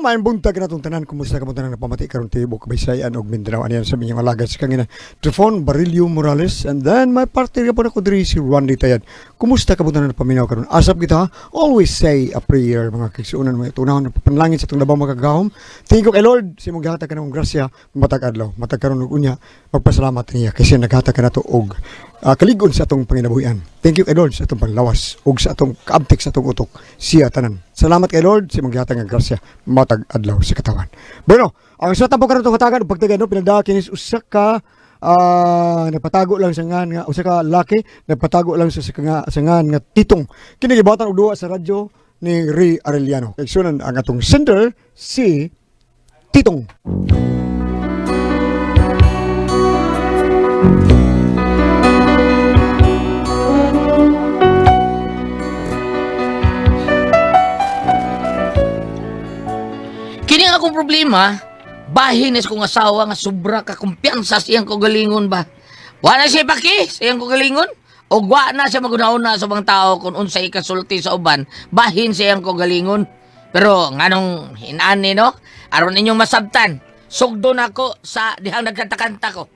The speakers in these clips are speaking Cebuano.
maayong buntag na tanan. Kumusta ka mo tanan napamati karon tibok Bisayan og Mindanao. Ani sa inyong alagad sa kangina Trifon Barillo Morales, and then my partner po nako diri si Randy Tayad. Kumusta ka mo tanan napaminaw karon? Asap kita ha? Always say a prayer, mga kaigsuonan, mga tunahon panalangin sa atong labaw makagagahom. Thank you kay Lord sa imong gihatag kanang grasya matag adlaw. Matag karon ug unya, magpasalamat niya kasi naghatag kanato og kaligon sa atong panginabuhian. Thank you kay Lord sa atong panglawas ug sa atong kaabtik sa atong utok. Siya tanan. Salamat kay Lord sa imong gihatag nga grasya matag adlaw sa katawan. Bueno, ang sa tampo karon itong hatagan ug pagtagan no pinagdaa kinis usa ka nagpatago lang sa ngan nga usa ka laki nagpatago lang sa ngan nga Titong. Kini gibatan og duwa sa radyo ni Ray Arellano. Kaigsuonan, ang atong sender si Titong. Kini ang akong problema, bahin is kong asawa nga sobra ka kumpiyansa sa iyang kagalingon ba. Wa na siya paki sa iyang kagalingon. O wa na siya magunauna sa mga tao kung unsay ikasulti sa uban, bahin sa iyang kagalingon. Pero nganong hinani no, aron ninyong masabtan, sugdo nako sa dihang nagkanta-kanta ko.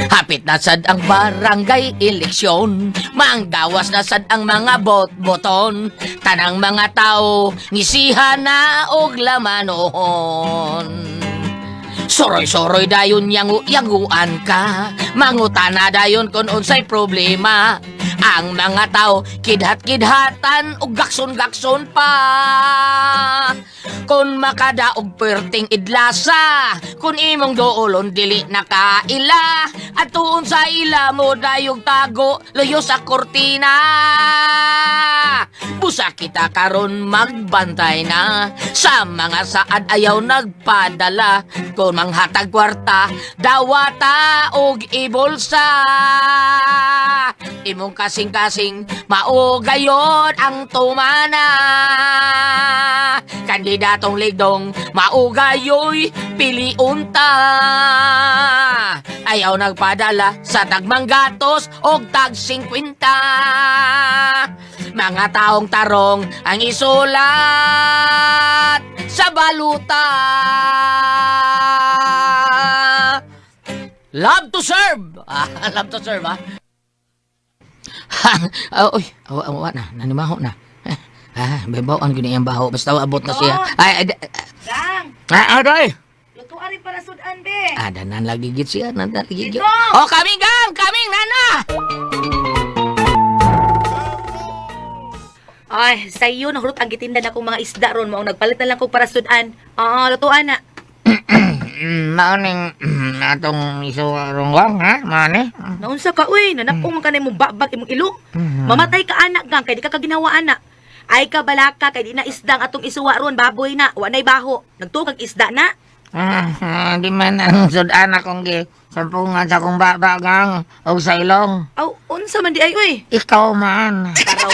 Hapit na sad ang barangay eleksyon. Manggawas na sad ang mga bot-boton. Tanang mga tao, ngisiha na og lamanon. Soroy-soroy dayon yangu-yanguan ka. Mangutana dayon kung unsay problema. Ang mga tao kidhat-kidhatan ug gakson-gakson pa. Kung makadaog perting idlasa, kung imong doolon dili nakaila, at tuon sa ila mo dayog tago, luyo sa kortina. Busa kita karon magbantay na sa mga saad ayaw nagpadala. Kung manghatag kwarta, dawata og ibulsa. Imong kasing-kasing mao gayon ang tumana. Kandidatong ligdong mao gayoy piliunta. Ayaw nagpadala sa tagmanggatos og tag 50. Mga taong tarong ang isulat sa baluta. Love to serve. Ah, love to serve, ah. Ah, uy, awa, awa na, nanimaho na. Ah, bebawaan gyud iyang baho. Basta abot na siya. Ay, ay, Gang, ah, aray. lutuan rin para sudan, be. Ah, danan lagi gid siya, danan lagi gid. Dito! Oh, kaming gang, kaming nana. Ay, sa iyo nahurot ang gitinda na kong mga isda ron maong nagpalit na lang ko para sudan. Oo, lutuan na. Maoning atong isuwarong ha, mani. Naunsa ka uy, nanapong man kanay mong babag imong ilong. Mamatay ka anak gang kay di ka kaginawa ana. Ay ka balaka kay di na isda ang atong isuwa ron, baboy na, wa nay baho. Nagtuo kag isda na. Ah, di man ang sudan akong gi sampungan sa akong babagang og sa ilong. Aw, unsa man di ay uy. Ikaw man. Paraw.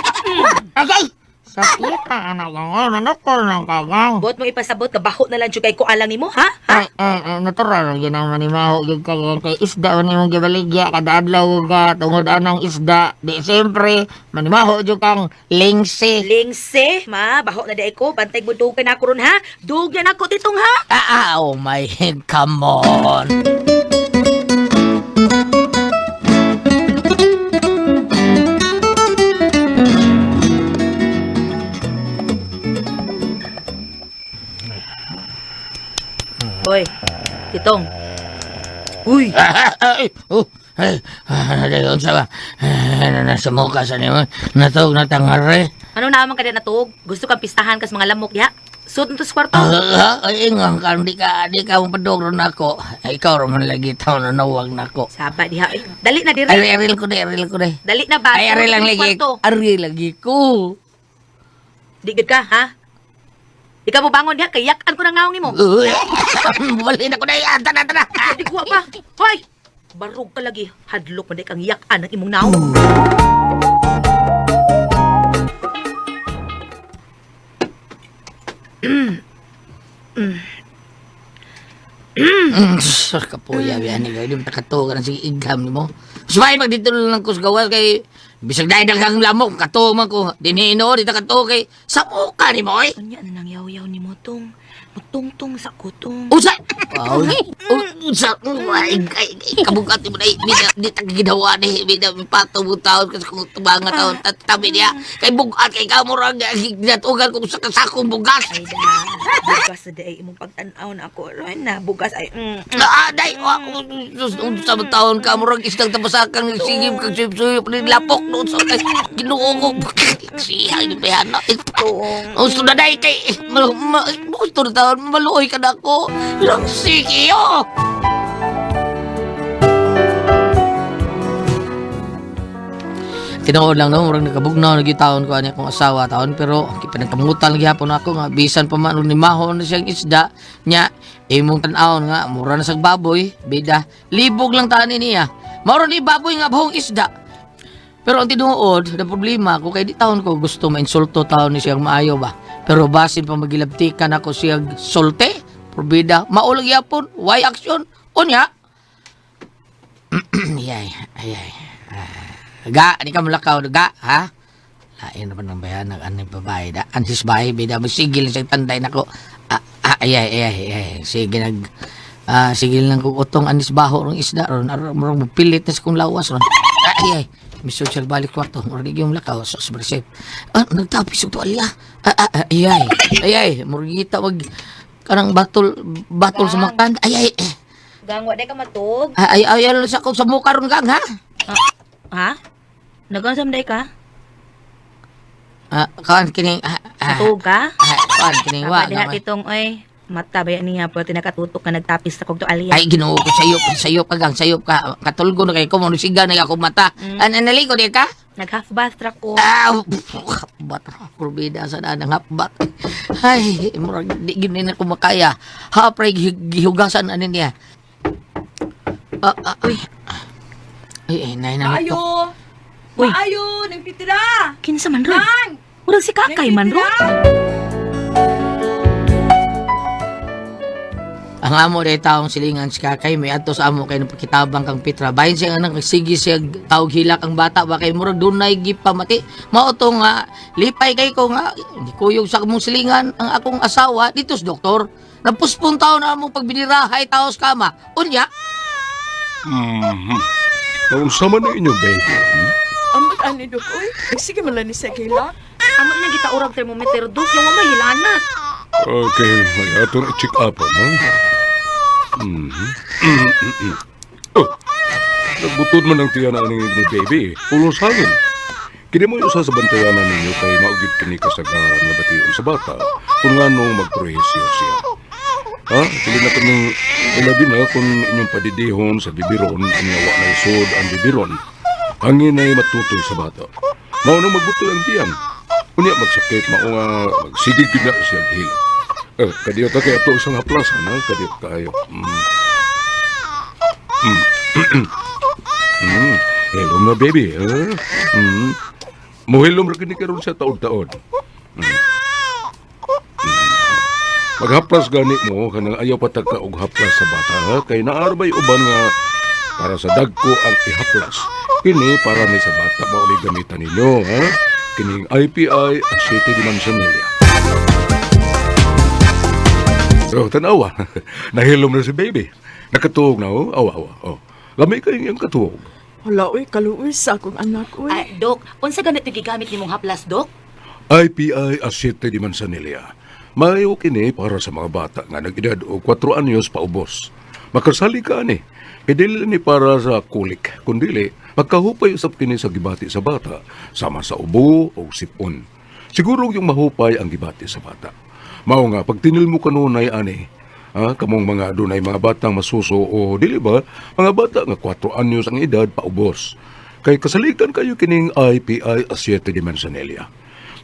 Agay! Sakit ka anak ko, nanukol ng kagang. Buot mo ipasabot ka baho na lang jud kay ko alang nimo, ha? Ha? Ay, ay, ay, natural gyud ang manimaho gyud ka gang kay isda man imong gibaligya kada adlaw ka tungod anang isda. Di siyempre manimaho jud kang lingsi. Lingse, ma, baho na di ay ko. Bantay mo dugay na ako ron, ha? Dugay na ako titong, ha? Ah, ah, oh my, come on. Hoy, titong. Uy, Ay, oh, ay, ah, dayon sa ba? Nasa mukha sa nimo. Natog na tangare. ano naman ka na natuog? Gusto kang pistahan kas mga lamok ya? Sud to sa kwarto. Ah, ay, ingon ka, di ka mapadog ron ako. Ay, ikaw raman lagi tao na nawag na ako. Saba diha. Eh, dali na dire. Ay, aril ko di, aril ko di. Dali na ba? Ay, aril lang Sud to sa lagi. kwarto. Aril lagi ko. Di gud ka, ha? Di ka mo bangon diha kay yakan ko na ngaong nimo. Uy, Balin ako na yan. Tana, tana. Di kuha pa. Hoy! Barog ka lagi. Hadlok man di kang yakan ang imong naong. Sir, kapuya, yan. Ikaw, di mo takatugan. Sige, igham ni mo. Sumay, pag dito lang ko sa gawas kay Bisag dahil daghang lamok, katuo man ko. Dinhino, di ta katuo kay samuka ni mo, eh. Unya na nang yaw-yaw ni Motong. Mutungtong sa kutong. Usa! Usa! Ay, ay, ay, kabugat mo na, di, di ta ginawa ni, di pato mo taon, kasi kung tumanga taon, tabi niya, kay bugat, kay kamurang, ginatugan kung sa kasakong bugas. Ay da, bugas na day imong pagtan-aw na ako ron na bugas ay Ah, day, sus, unsa man taon ka, murag isdang tabasakan, sigib, kag suyop-suyop, ni lapok, no, sa, ay, ginoo ko, siya, ini bayana, gusto na day, kay, gusto na taon, maluoy ka na ako, lang sige, oh! Tinuod lang no, murag nakabugnaw na taon ko ani akong asawa taon pero pinagkamutan lagi hapon ako nga bisan pa man og nimahon na siyang isda nya imong tan-awon nga mura na sag baboy bida libog lang tani niya. Mao ni baboy nga buhong isda. Pero ang tinuod, na problema ko kay di taon ko gusto mainsulto taon ni siyang maayo ba. Pero basin pa magilabtikan ako siyang solte, probida, maulag yapon, why action? Unya. Yay, ay ay. Ah, ga, di ka mulakaw, ga, ha? Lain naman ang bayan ng anong babae da. Ansis bahay, bida, masigil siyang tanday nako. Ah, ah, ay, ay, ay, ay, sige nag, sigil lang kong utong anis baho rong isda ron, aron murag mapilit na sa kong lawas ron. Ah, ay, ay, misod siya balik kwarto, murag di yung lakaw, sa sobrang Ah, nagtapis og tuwalya. Ah, ah, ah, ay, ay, ay, ay, murag gita wag kanang batol, batol sa makan. Ay, ay, eh. Gang, wa day ka matug. Ay, ay, ay, ay, sa, sa mukha ron gang, ha? Ha? Nagansam day ka? Ah, kaan kining, Matug ka? kaan kining wa. Tama diha kitong oy. Mata ba niya pero tinakatutok ka nagtapis sa kog tuwalya. Ay, Ginoo ko, sayop, sayop ka gang, sayop ka. Katulgo na kay ko, manusiga na ako mata. An naligo di ka? Nag half bath ra ko. Ah, hapbat. Kurbida sa na ng hapbat. Ay, murag di gid na ko makaya. Hapray gihugasan ani niya. Ah, ah, ay. Ay, ay, nay na Maayo! Uy. Maayo! Nang pitira! Kinsa man ron? Nang! Murag si Kakay man ron. Ang amo day taong silingan si Kakay may adto sa amo kay napakitabang kang Petra. Bahin siya nga sige siya tawag hilak ang bata ba kay murag dunay gipamati. Mao to nga lipay kay ko nga gikuyog sa among silingan ang akong asawa dito sa doktor. Napuspon taon na among pagbinirahay tao sa kama. Unya, Mhm. Naunsa man na inyo, baby? Hmm? Amot ani dok oy. Sige man lang ni sa hilak. Amo na gita urag thermometer dok yung mahilanat. Okay, may ato na check up, ha? Mhm. Mhm. Oh, nagbutod man ang tiyan na ni baby. Pulos hangin. Kini mo yung usa sa bantayanan ninyo kay maugit kini kasagaran nga bation sa bata kung nganong magprohesyo siya. Ha? Dili na kung ilabi na kung inyong padidihon sa bibiron ang wa na isod ang bibiron. Hangin ay matutoy sa bata. Mao nang magbutoy ang tiyan. Unya magsakit mao nga magsigig gyud na siya hila. Eh, kadiyot ta kay ato isang haplasan ha, kadiyot kaayo. Mm. Mm. Mm. Hello na baby, ha? Mm. Muhilom ra kini karon sa taod-taod. Mm. Maghaplas gani mo kanang ayaw patagka og haplas sa bata ha? Kay naarbay uban nga para sa dagko ang ihaplas. Kini para ni sa bata mao ni gamitan ninyo ha. Kining IPI at City de Manzanilla. Oh, tanawa. Nahilom na si baby. Nakatuog na oh. Awa awa. Oh. Lami kay iyang katuog. Hala oy, kaluoy sa akong anak oy. Ay, dok, unsa ganit yung gigamit nimong haplas dok? IPI Aceite de Manzanilla. Maayo kini para sa mga bata nga nag-edad og 4 anyos paubos. Makasali ka ani. Kay dili ni para sa kulik, kundili magkahupay usab kini sa gibati sa bata sama sa ubo o sipon. Siguro yung mahupay ang gibati sa bata. Mao nga pag tinil mo kanunay ani, ha, kamong mga dunay mga batang masuso o dili ba, mga bata nga 4 anyos ang edad paubos. Kay kasalikan kayo kining IPI Aceite de Manzanilla.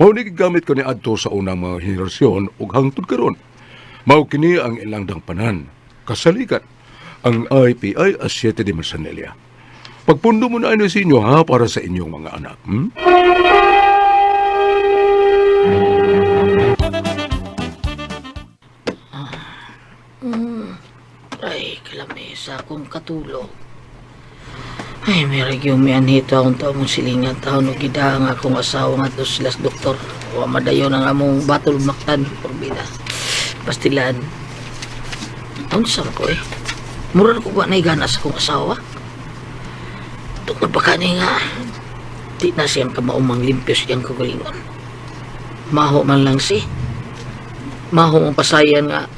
Mao ni gigamit kani adto sa unang mga henerasyon ug hangtod karon. Mao kini ang ilang dangpanan. Kasalikan ang IPI Aceite de Manzanilla. Pagpundo mo na ano sa inyo ha para sa inyong mga anak. Hmm? Ay, kalamesa akong katulog. Ay, meron yung may anhito akong tao mong silingan taon o gida ang akong asawa nga to sila sa doktor. Wa madayon ang among batol maktan porbida. Pastilan. Unsa man ko eh. Mura na ko ba naigana sa akong asawa? Tungod pa kani nga. Di na siyang kamaumang limpyos iyang kagalingon. Maho man lang si. Maho ang pasayan nga.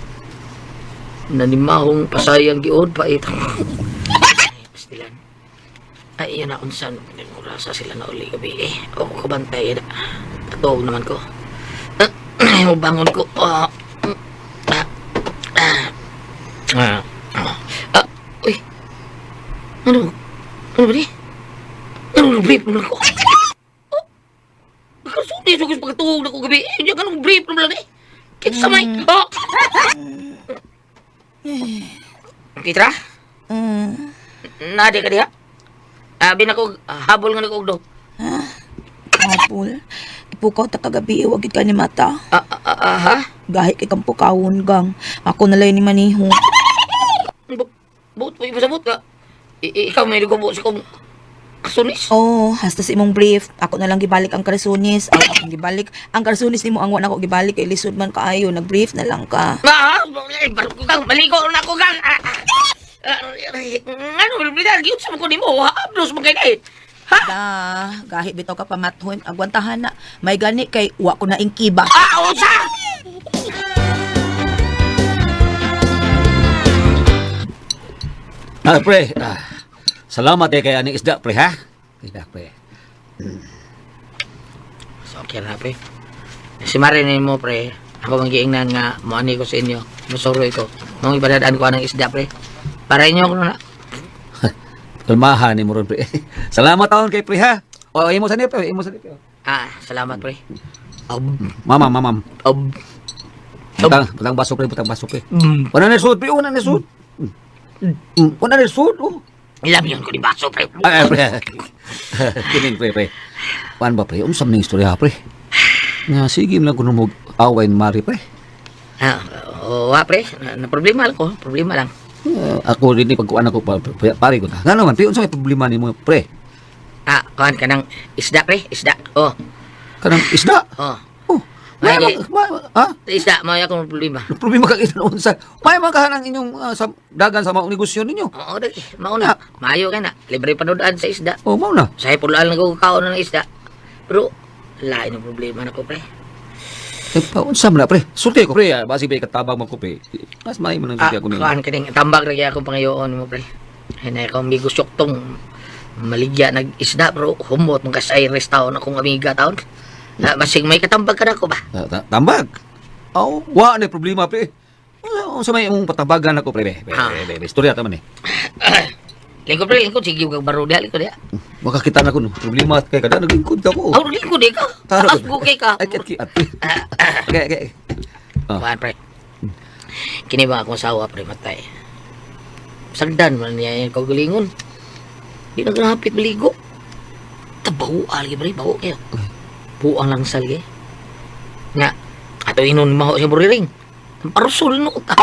Nanimahong pasayan giod pa ito. Ay, pastilan. Ay, iyan na kung saan. Mura sa sila na uli gabi eh. Ako kabantay. Tatuog naman ko. Ah, mubangon ko. Ah, ah, ah, ah, ah, uy. Ano? Ano ba ni? Ano brief naman ko? Oh, Kasunod sa pagkatuog na ko gabi. Eh, hindi ka nung brief naman lang eh. Kita sa may. Oh! Kitra? Nadi ka diha? Abi na ko, habol nga nag-ugdo. Apol, ipukaw ta kagabi, wag gid ka ni mata. Ah, ah, ah, ah, ha? Gahi kay kang pukawon gang. Ako na lang ni maniho. Buot mo, ipasabot ka. Ikaw may nigubo sa kong kasunis. Oh, hasta sa imong brief, ako na lang gibalik ang karsunis. Aw, akong gibalik. Ang karsunis nimo ang wa nako gibalik kay lisod man kaayo, nag-brief na lang ka. Ah, eh, barko kang, maligo na ako kang. Ah, ah, ah, ano, bilbilan, giyot sa mga nimo, hablos mo kay eh. Ha? Da, gahi bitaw ka pamathon, agwantahan na. May gani kay wa ko na ingkiba. Ah, unsa? Ah, pre. Ah, salamat eh kay aning isda, pre, ha? Isda, pre. So, okay na, pre. Si Marin mo, pre. Ako magiingnan nga, muani ko sa inyo. Musuro ko. Nung ibadadaan ko anang isda, pre. Para inyo ko na. Kalmahan ni mo ron, pre. Salamat taon kay pre, ha? O, imo sa ni, pre. Imo sa ni, pre. Ah, salamat, pre. Ab, Mama, mamam. ab, Butang, butang baso, pre. Butang baso, pre. mm. Wala na sud, pre. Wala na sud. Wala na sud, oh. Ilam yun ko ni baso, pre. Ay, ay, pre. Kining, pre, pre. Paano ba, pre? Unsa man ning istorya, pre? Nga, sige lang kuno mo away ni Mari, pre. Ah, oo, ah, pre. Na, na problema lang ko. Problema lang. Ako rin pagkuan ako pa, pre, pare ko ta. Nga naman, pre, unsa may problema nimo, pre? Ah, kuhan ka ng isda, pre. Isda. Oh, Kanang isda. oh. Oh. May, Ay, may, ha? Isda, mo akong problema. Problema ka ito noon sa may mga ang inyong sa dagan sa maong negosyo ninyo. Oo, dali. Mauna. Maayo ka na. Libre panudaan sa isda. Oh, mao na. Sa pulaan lang ko kaon ng isda. Pero, lain ang problema na ko, pre. Eh, pa, unsa man na pre? Sulti ko pre, ah. Basi ba katabang man ko pre. Mas may man ang Ah, sulti ako ninyo. kuhan ka ning tambag ra akong pangayoon mo, pre. Hinay ko amigo tong maligya nag isda pero humot mong kasay taon akong amiga taon. Na, masing may katambag ka na ko ba? Tambag. Aw, wa na problema pre. Unsa may imong patabagan ako pre. Be, be, Ah. be, be, istorya ta man eh. Lingkod pre, lingkod sige kag baro diha, lingkod diha. Makakita na ko no. Problema kay kada naglingkod ka ko. Aw, lingkod di ka. Taro Taas ko kay ka. Ay, kat ki at. Okay, okay. Ah. Kuhan pre. Kini ba akong asawa pre matay. Sagdan man niya yung kaugalingon. Di na ganapit maligo. Tabaw lagi pre, bawo kayo. Buang lang sal kay. Nga, ato inon maho siya buriring. Parusol no ta.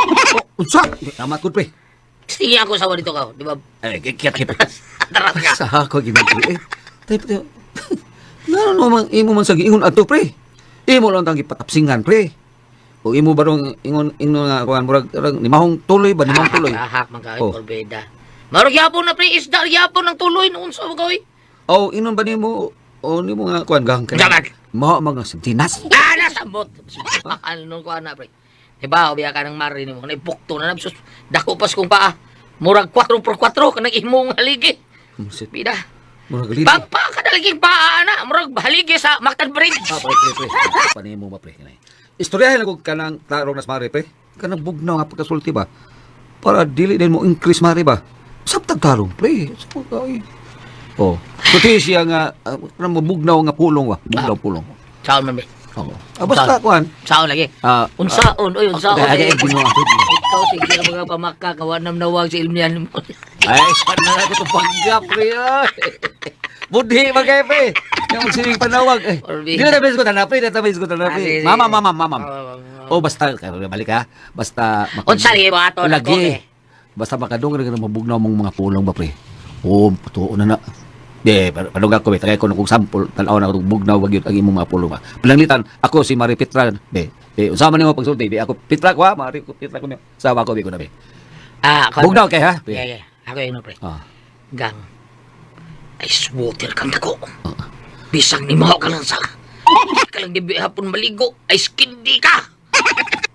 Unsa? Tama ko pre. Sige ako asawa dito ka, di ba? Eh, kiat kiat. Tara ka. Sa ako gini pre. Eh, tay pre. Ngano no man imo man sa giingon adto pre. Imo lang tang gipatapsingan pre. O imo ba rong ingon ingon nga kuan murag murag nimahong tuloy ba nimahong tuloy. Ahak man ka Oh. porbeda. Maro gyapon na pre isda gyapon ang tuloy noon sa mga oy. O inon ba nimo o nimo nga kuan gang kay. Dapat. Mao mga sintinas. Ah, nasambot. Ano nung kuha na, pre. Diba, biya ka ng mari nimo. Naipukto na sus. Dako pas kong paa. Murag 4x4 kanang imong haligi. Shit, Bida. Murag lili. Pagpa ka na paa na. Murag haligi sa Mactan Bridge. Ah, pre, pre, pre. Panimo ba pre kanay. Istoryahin ako kanang tarong nas mari pre. Kanang bugnaw nga pagkasulti ba. Para dili din mo increase mari ba. Sabtag tarong pre. Sabtag ka, eh. Oh. Kuti siya nga kanang mabugnaw nga pulong ba. Bugnaw pulong. Saon man, be. Oo. Ah, basta kuan. Saon lagi. Ah, Unsaon, oy, unsaon. Ay, ay, Ginoo. Ikaw sige ang mga pamaka kawanam nawag sa ilmian mo. Ay, saan na ako itong pangga, pre. Ay. Budhi man kayo, pre. Yung magsiling panawag. Eh, Orbi. di na tamis ko na, pre. Di na tamis ko na, Ah, pre. sige, sige. Mama, mama, mama. Ah, Oh, basta, balik ha. Basta, Unsa lagi ba ato na ko, Lagi. eh? Basta makadung na mabugnaw mong mga pulong ba, pre. Oo, tuo na na. Di, panugak ko, be. Tagay ko na kong sample. Tanaw na ko bugnaw, wag yun ang imong mga pulong. Pananglitan, ako si Marie Petra. Be, be, unsa man nimo pagsulti, be, ako Petra ko ha, Marie Petra ko niyo. Sama ko, be, ko na, be. Ah, ako. Bugnaw kay ha? Be. Yeah, yeah. Ako yun, pre. Ah. Gang. Ice water kang dako. Bisang ni ka lang sa. Ka lang gabi hapon maligo. Ice candy ka.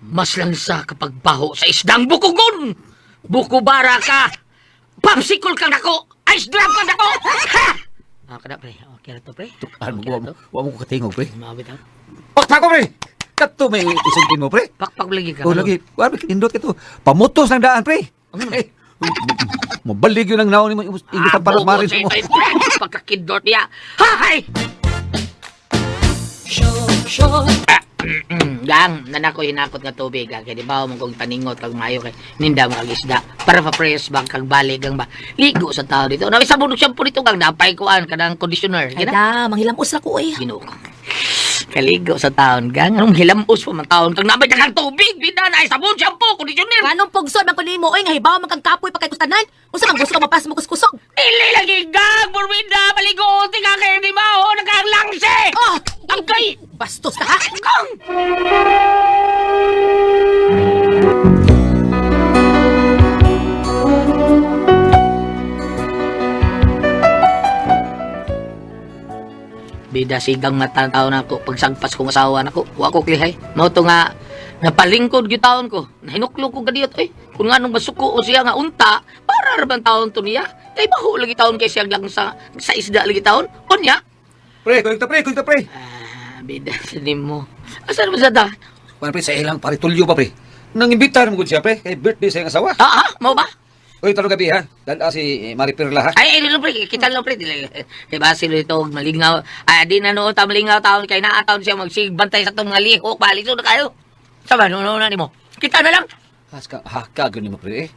Mas lang sa kapag baho sa isdang bukugon. Bukubara ka. Popsicle kang dako. Ice drop kang dako. Ha! Ah, kada pre. Okay na to, pre. Ano mo, wa mo ko katingog, pre. Mabit ha. Pakpak ko, pre! Kato may isultin mo, pre. Pakpak lagi ka. Oh, lagi. Wa may indot kito. Pamutos ng daan, pre. Ano? Eh, mabalig yun ang naon nimo ingos ang paros marin mo. Pagkakidot niya. Hay! Gang, nanako hinakot nga tubig gang. Kaya di ba mo kong taningot kag mayo kay ninda mo kag isda para pa fresh bang kag balik gang ba. Ligo sa tao dito. Nabi sabon og shampoo dito gang napay kuan kanang conditioner. Ay Gina. da, manghilamos ra ko oy. Ginoo ko. Kaligo sa taon gang. Anong hilamos pa man taon kang nabay kang tubig bida na ay sabon shampoo conditioner. Anong pugson man ko nimo oy nga hibaw man kang kapoy pa kay kustanan? Unsa man gusto ka mapas mo kuskusog? Dili lagi gang burwida maligo ti ka kay di ba ho nakaglangse. Oh, Ang kay bastos ka ha? gang. Bida sigang matanaw na ako pagsagpas kong asawa nako wa ko klihay mao to nga napalingkod gyud taon ko nahinuklo ko gadiyot oy kung nganong masuko o siya nga unta para ra bang taon to niya kay baho lagi taon kay siya lang sa isda lagi taon unya. Pre, kulig ta, pre, kulig ta, pre. Ah, bida sa nimo asa ba sa ta? Kuan pre, sa ilang paritulyo pa, pre. Nang imbitar mo gud siya, pre, kay birthday sa iyang asawa. Ah, ah, mao ba? Uy, tarong gabi ha. Dala si Marie Perla ha. Ay, ay, pre, kita lang pre. Dili, kay basil ito, malingaw. Ay, di na noon ta malingaw taon kay naa taon siya magsigbantay sa tong mga lihok, balik na kayo. Sama no no na nimo. Kita na lang. Haska haka gyud nimo pre. Eh.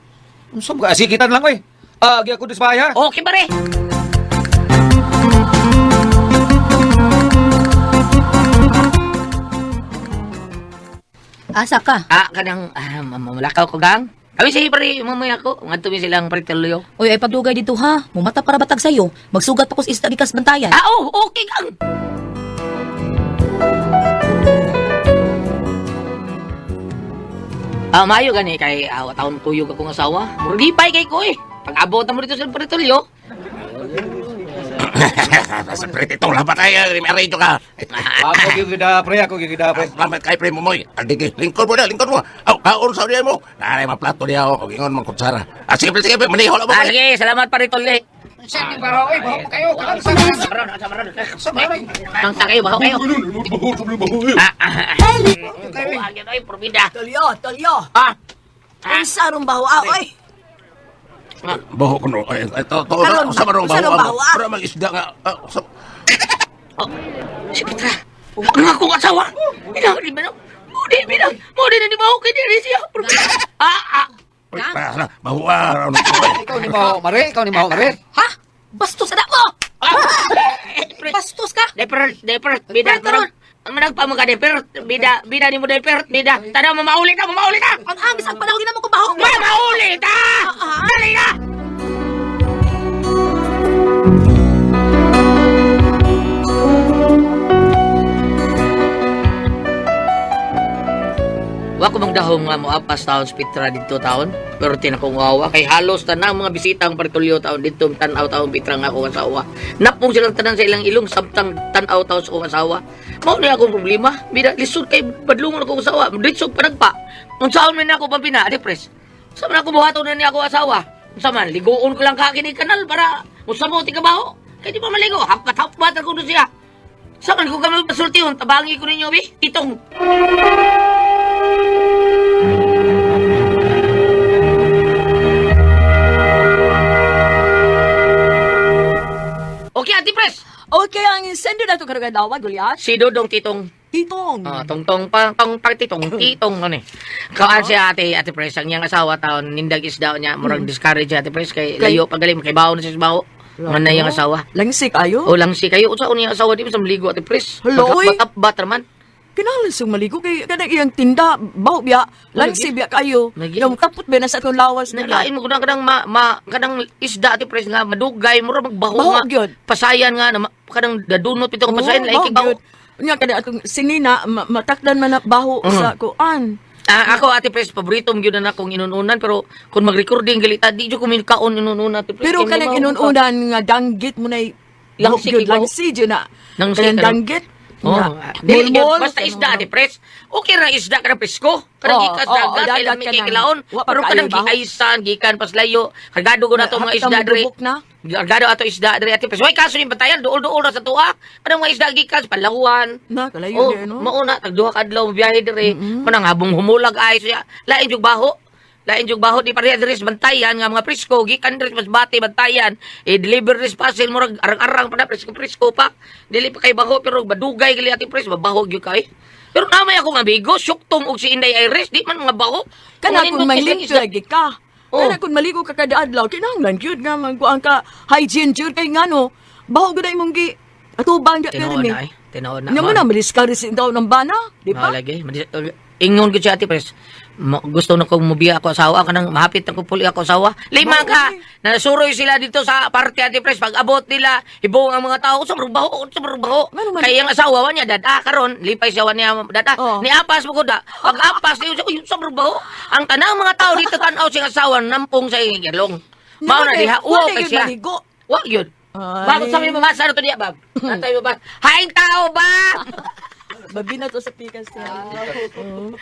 Unsa ba ka? Sige, kita na lang oy. Ah, gi ako dis bahay ha. Okay pare. Asa ka? Ah, kanang ah, mamulakaw ko gang. Kami sige pare, mamaya ko. Ngadto mi silang pare tuloy. Oy, ay pagdugay dito ha. Mumata para batag sayo. Magsugat pa ko sa isda gikas bantayan. Ah, oh, okay gang. Ah, mayo gani kay awa taon kuyog akong asawa. Murag lipay kay ko eh. Pag-abot na mo dito sa Pritulyo. Sa pre, ito, labat ay, may ka. Ako gyud gida pre, ako gyud gida pre. Salamat kay pre mo, moy. Adige, lingkod mo na, lingkod mo. Aw, kaon sa niya mo. Naray maplato niya ako, ingon man kutsara. Ah, sige, pre, sige, pre, maniho lang mo, Ah, pre. sige, salamat Pritulyo. Nang sa kayo, baho kayo. Ah, ah, ah. Ay, probida. Tolyo, tolyo. Ah, Unsa rong baho ah, oy? Baho ko no. Ay, ito, ito, Karon, sa marong sa baho. marong baho, ah. Para mag-isda nga. Ah, si Petra. Ang akong asawa. Ina, di ba na? Mudi, binang. Mudi na di ba okay diri siya. Probida. Ah, ah. Uy, para, baho ah. Ano, ay. Ikaw ni Maho Mare, ikaw ni Maho Mare. Ha? Bastos na mo! Pre, Bastos ka? Deper, deper, bida, Karon. Ang managpa mo ka, deper, bida, bida ni mo, deper, bida. Tanaw, mamauli ka, mamauli ka! Ang angis ang panahon ginamo ko baho. Mamauli ka! Dali na! Wa ko mang dahom nga moapas taon sa Petra dito taon. Pero tinakong wawa kay halos tanang mga bisita ang Bartolio taon dito tan-aw taon Petra nga akong asawa. Napong silang tanan sa ilang ilong samtang tan-aw taon sa akong asawa. Mao na akong problema. Bida lisod kay badlungon akong asawa. Lisod pa nagpa. Unsaon man ako pampina, adi pres. Sa man ako buhaton na niya ako asawa. Unsa man ligoon ko lang ka kini kanal para unsa mo ti kabaho. Kay di pa maligo, hapkat-hapbat ako do siya. Sa man ko kami pasultihon, tabangi ko ninyo bi. Itong Okay, Ate Pres. Okay, ang sender na to karong adlaw, Goliath. Si Dodong Titong. Titong. Ah, tong tong pa tong pa titong titong ano eh. Kaan siya ate Ate Pres ang iyang asawa taon nindag isda niya murag discourage siya, Ate Pres kay layo pagalim kay bawo na siya sa bawo. Man na iyang asawa. Langsik ayo. O lang si kayo unsa iyang asawa di ba sa maligo Ate Pres. Hala, oy. Magkapbat man. Kinahanglan siyang maligo kay kanang iyang tinda, baho biya, lansi biya kayo. Lagi. Yung kapot biya na sa atong lawas na. Naglain mo kunang kanang ma kanang isda, Ate Pres, nga madugay mura magbaho Baho nga. gyud. Pasayan nga na kanang dadunot pito ang pasayan Oo, lain kay baho. gyud. Unya kanang atong sinina matakdan man na baho sa kuan. Ah, ako, Ate Pres, paborito mo gyud na akong inununan, pero kung mag-recording galita di jud ko kaon inununan, Ate Pres. Pero Kay kanang mabaho ka. inununan nga danggit mo nay Langsi gyud, kay baho. langsi gyud na. Langsi Kanang kanang- danggit. Oh, Nga. dili gyud Mulmol, basta kanang isda, mga- Ate Pres. Okay ra isda kanang presko. Kanang Oo, gikas oo, dagat, kay dagat lami kay kanang- kilaon. Wa pa Pero kaayo kanang baho. giaisan, gikan paslayo. Kargado ko na to mga Hapit isda ang diri. madubok na. Kargado ato isda diri, Ate Pres. Way kaso ni batayan duol-duol ra sa tuwa. Kanang mga isda gikan sa Palawan. Na, kalayo Oh, din, no? mao na tag duha ka adlaw biyahe diri. Manang habong humulag ay siya. Lain jug baho. Lain jug baho di pareha diri sa bantayan nga mga presko gikan diri sa Masbate bantayan. I-deliver diri sa Pasig murag arang-arang pa na presko-presko pa. Dili pa kay baho pero badugay gali, Ate Pres, mabaho gyud kay. Pero namay akong amigo, syuktong og si Inday Iris, di man mga baho. Kana kung Kung may nindot kay limpyo isda. lagi ka. Oh. Kana kung maligo ka kada adlaw, kinahanglan gyud nga magkuan ka hygiene gyud kay ngano. Baho gyud imong gi atubang di Tinuod pirmi. na ay. Tinuod na. Nya mo na madiskarte daw ng bana, di ba? Mao lagi. Ingon ko siya, Ate Pres. Gusto na kong mubiya ako asawa kanang mahapit na ko puli ako asawa. Lima ka. Nasuroy sila dito sa party, Ate Pres. Pag abot nila, ibong ang mga tao sa baho, sa baho. Ngano man- Kay ang asawa wa niya dada karon, lipay siya wa niya dada. Oh. Ni apas mo ko da. Pag apas niyo, uy, sa baho. Ang tanang mga tao dito tan-aw siyang asawa nampong sa iyang ilong. Mao na diha, uwaw Wala kay gyud siya. maligo. Wa yun. Ay. Bakit sa may mabasa na to diya, Bab? Natay mabasa. Haing tao ba? Babi na to sa pikas niya. Oo.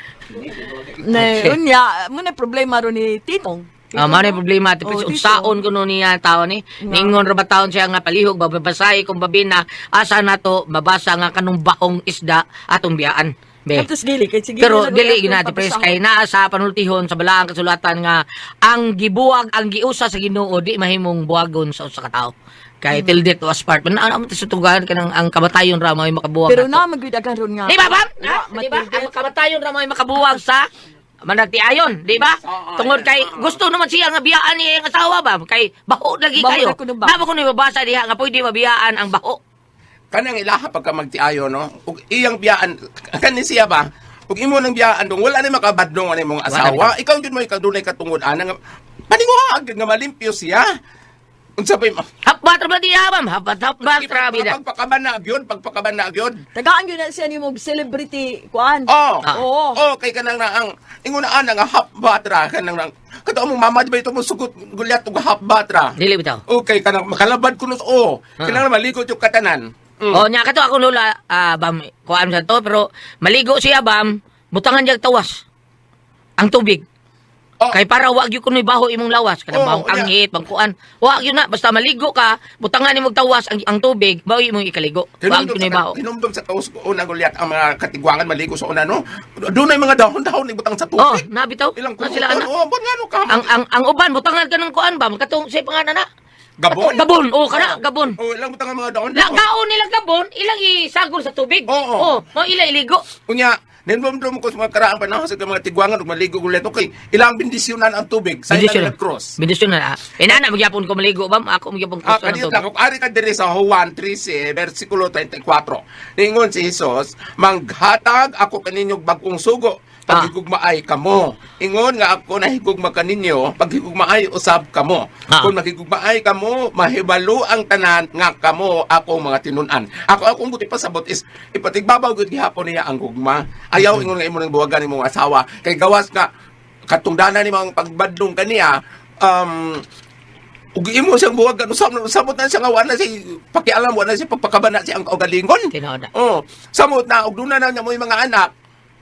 Ne, unya, mo na problema ro ni Titong. Ah, mao na yung problema, Ate Oh, Pris. dito. Unsaon kuno niya tao ni. Ningon ra ba taon siya nga palihog babasahi kung babina asa nato mabasa nga kanong baong isda atong biyaan. Be. Tapos gili kay sige. Pero na lang dili atong gina, Ate Pres, papasahan. kay naa sa panultihon sa balaang kasulatan nga ang gibuwag ang giusa sa Ginoo di mahimong buwagon sa usa ka tawo. Kay till death us part. Man ano sa tugahan kanang ang kamatayon ra mao'y makabuwag Pero nato. na magyud ron nga. Di ba, Bam? Wa, Ha? Di ba? matilde. Ang kamatayon ra mao'y makabuwag sa managtiayon, di ba? Tungod kay gusto naman siya nga biyaan niya ang asawa ba? Kay baho lagi Baho kayo. na kuno ba? Naba ko mabasa diha nga pwede mabiyaan ang baho. Kanang ilaha pagka magtiayo no, ug iyang biyaan kani siya ba? Ug imo nang biyaan dong wala na makabadlong ani mong asawa. Ikaw gyud mo ikadunay katungod ana nga paninguha gyud nga malimpyo siya. Unsa pa Hapbat ra ba diha, ma'am? Hapbat hapbat ra bida. Pagpakabana gyud, pagpakabana gyud. Tagaan gyud na siya nimo celebrity kuan. Oh. Ah. Oo. Oh, kay kanang na ang ingunaan nga half batra kanang nang kato mong mama di ba ito mo sugot gulyat og half batra. Dili bitaw. Okay kanang makalabad kuno oh. Kanang maligot yung katanan. Oh, nya kato ako lola, ah, bam, kuan sa to pero maligo siya, bam, butangan niya tawas. Ang tubig. Oh. Kay para wag gyud kunoy baho imong lawas kanang Oh, bahong yeah. anghit, bangkuan. Wag gyud na basta maligo ka, butangan nimo tawas ang tubig, bawi imong ikaligo. Wag Hinumdum kunoy sa, baho. hinumdum sa taos ko una gulyat ang mga katigwangan maligo sa una no. Doon ay mga dahon-dahon ibutang sa Oh, tubig. nabitaw. Ilang Na sila ana. kuruton. Oh, bon nga no ka. Ang uban butangan kanang kuan ba, katong say pangalan na. Gabon. Gabon, oh kana gabon. Oh, ilang butang ang mga dahon. La gaon nila gabon, ilang isagol sa tubig. Oo. Oh, mao ila iligo. Unya, ninumdum ko sa mga karaang panahon sa mga tigwangan ug maligo gulyat. Okay, ilang bendisyonan ang tubig sa ilang Bendisyon. cross. Bendisyon na. Inana magyapon ko maligo bam, ako magyapon ko Ah, sa kanito tubig. lang, kung ari ka diri sa Juan 13, versikulo 34. Ningon si Jesus, manghatag ako kaninyo bagong sugo, paghigugmaay kamo. Ingon nga ako nahigugma kaninyo, paghigugmaay usab kamo. Kung maghigugmaay kamo, mahibalo ang tanan nga kamo ako mga tinun-an. Ako akong buti pasabot is ipatigbabaw gyud gihapon niya ang gugma. Ayaw ingon nga imo nang buwagan imong asawa kay gawas nga katungdanan ni mga pagbadlong kaniya ug imo siyang buwagan usab samot na siya nga wala siya pakialam wala siya pagpakabana siya ang kaugalingon. Tinuod na. Oh, samot na og duna na niya mo yung mga anak.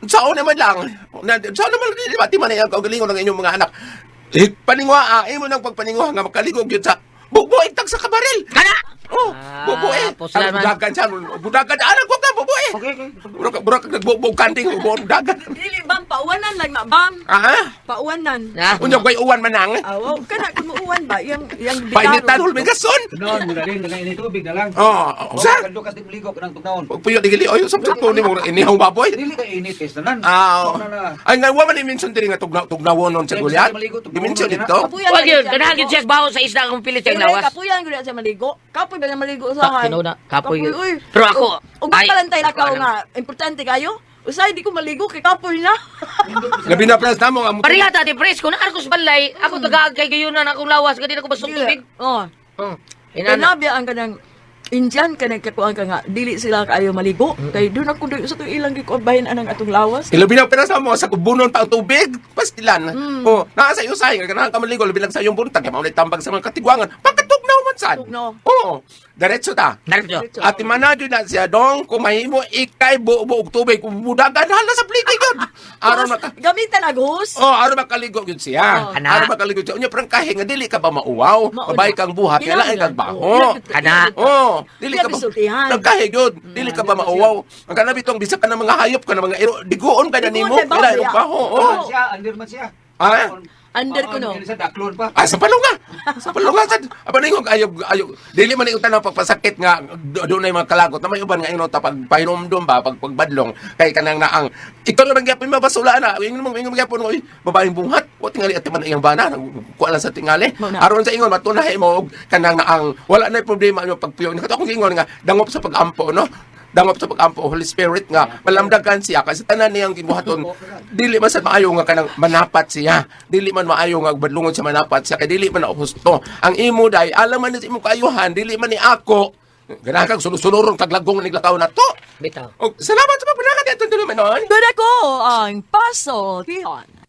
Sao naman lang. Na, sao naman di ba ti man ang kaugalingon ng inyong mga anak. Eh, paningwa ah, imo nang pagpaninguha nga makaligog gyud sa bubuig tag sa kabaril. Kana! Oh, Ah, bubue. puslan Ang man. budagan siya, budagan anak ko ka bubue. Okay, okay. Burak burak nagbubog kanding bubuo dagan. Dili bam pauwanan lang na bam. Ah, Pauwanan. Na. unya koy uwan manang. Aw, kana kung muuwan ba yang yang Painitan hulmigason. Noon, mura din, na ini tubig na lang. Oh, sa? Kadto kas di maligo kanang tugnaon. Pagpuyo di gali, oy, sa ko ni mo inihong baboy. Dili ka init kay tanan. Ah, Mao na na. ay nga wa man i-mention diri nga tugnaw tugnawonon sa gulyat. I-mention dito. Kapuyan Wag lagi yun, siya ganahan maligo. yun siya baho sa isda kung pilit siyang Pero lawas. kapuyan gyud siya maligo. Kapoy ba na maligo sa Ah, tinuod na, kapoy yun. uy. Pero ako, Ug ay, palantay na ako ka alam. nga importante kayo. Usay di ko maligo kay kapoy na. Labi na pres namo ang Pareha ta, Ate Pres, kung naarko sa balay, ako tagaag kay gayunan akong lawas, gadi na ko basong tubig. Oh. Oh. Inana. Kanabi ang kanang Indian kanang kakuan ka nga dili sila kaayo maligo kay doon ako doon sa tuig ilang gikuan bahin anang atong lawas. Ilabi na pres namo sa kubunon pa ang tubig. Pastilan. Oh, naa sa iyo say nga ganahan ka maligo labi lang sa iyong buntag kay mao tambag sa mga katigwangan. Pagkatugnaw man sad. Tugnaw. Oo. Diretso ta. Diretso. Ati manadyo na siya dong kung mahimo ikay buo og tubig kung budagan hala sa pliki gyud. Aron maka Gamitan ag hose. Oh, aron makaligo gyud siya. Oh. Ana. Aron makaligo siya. Unya prangkahe nga dili ka ba mauwaw? Mao Babay na. kang buhat, kaya lain kang baho. Kana. Oh, dili ka ba Sultihan. Prangkahe gyud, dili ka ba mauwaw? Ang kanabi tong bisa ka ng mga hayop ka ng mga iro, diguon ka na Diguon nimo, na baho, kaya lain ya. baho. Oh. Oo. Siya, under man siya. Ah? Under ko no. Sa daklon pa. Ah, sa palunga. Sa palunga sad. Apa ningon ayo ayo dili man ni ng pagpasakit nga doon na mga kalagot na may uban nga ingon ta pag pahinomdom ba pag pagbadlong kay kanang naang ikaw naman gyapon mabasula na ingon mo gyapon oy babaeng buhat wa tingali at man iyang bana kuha lang sa tingali Mao na. aron sa ingon matunahi mo og kanang naang wala na problema ang pagpuyo kato akong ingon nga dangop sa pagampo no, dangop sa pagampo Holy Spirit nga malamdagan siya kasi tanan niyang gibuhaton dili man sa maayo nga kanang manapat siya, dili man maayo nga badlungon siya manapat siya kay dili man na husto ang imo day alam man ni sa imong kaayuhan dili man ni ako ganahan kag sulod-suloron kag lagong niglakaw na to. Bitaw. Og salamat sa pagpanakat ato naman. Doon ako ang paso. Tihon.